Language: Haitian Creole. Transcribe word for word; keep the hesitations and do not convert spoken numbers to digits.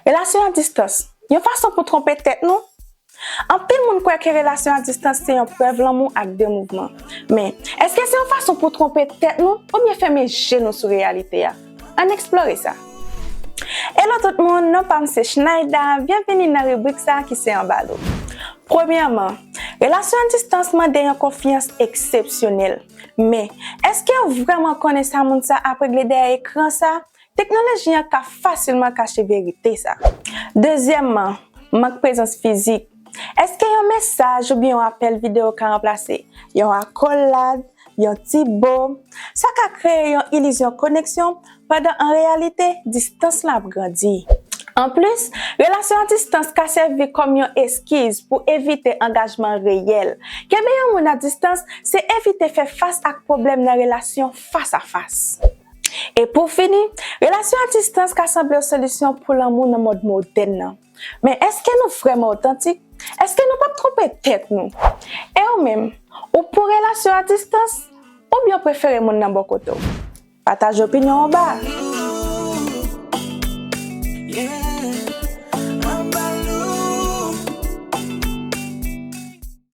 Relasyon a distans, yon fason pou twonpe tèt nou? Anpil moun kwè ke relasyon a distans se yon prèv lanmou ak de mouvman. Men, èske se yon fason pou twonpe tèt nou oubyen fèmen je nou sou reyalite a? Ann eksplore sa. Hello tout moun, non pa m se Schneider, byenveni nan ribrik sa ki se Anba Lou. Premyèman, relasyon a distans mande yon konfyans eksepsyonèl. Men, èske w vrèman konnen sa moun sa ap regle dèyè ekran sa? Teknoloji an ka fasilman kache verite sa. Dezyèmman, mank prezans fizik. Èske yon mesaj oubyen yon apèl videyo ka ranplase yon akolad, yon ti bo? Sa ka kreye yon ilizyon koneksyon, pandan an reyalite, distans lan ap grandi. Anplis, relasyon a distans ka sèvi kòm yon eskiz pou evite angajman reyèl. Kenbe yon moun a distans, se evite fè fas ak pwoblèm nan relasyon fas a fas. E pou fini, relasyon a distans ka sanble yon solisyon pou lanmou nan mond modèn nan. Men èske nou vrèman otantik? Èske nou p ap twonpe tèt nou? E ou menm, ou pou relasyon a distans? Oubyen w prefere moun nan bò kote w? Pataje opinyon w anba a.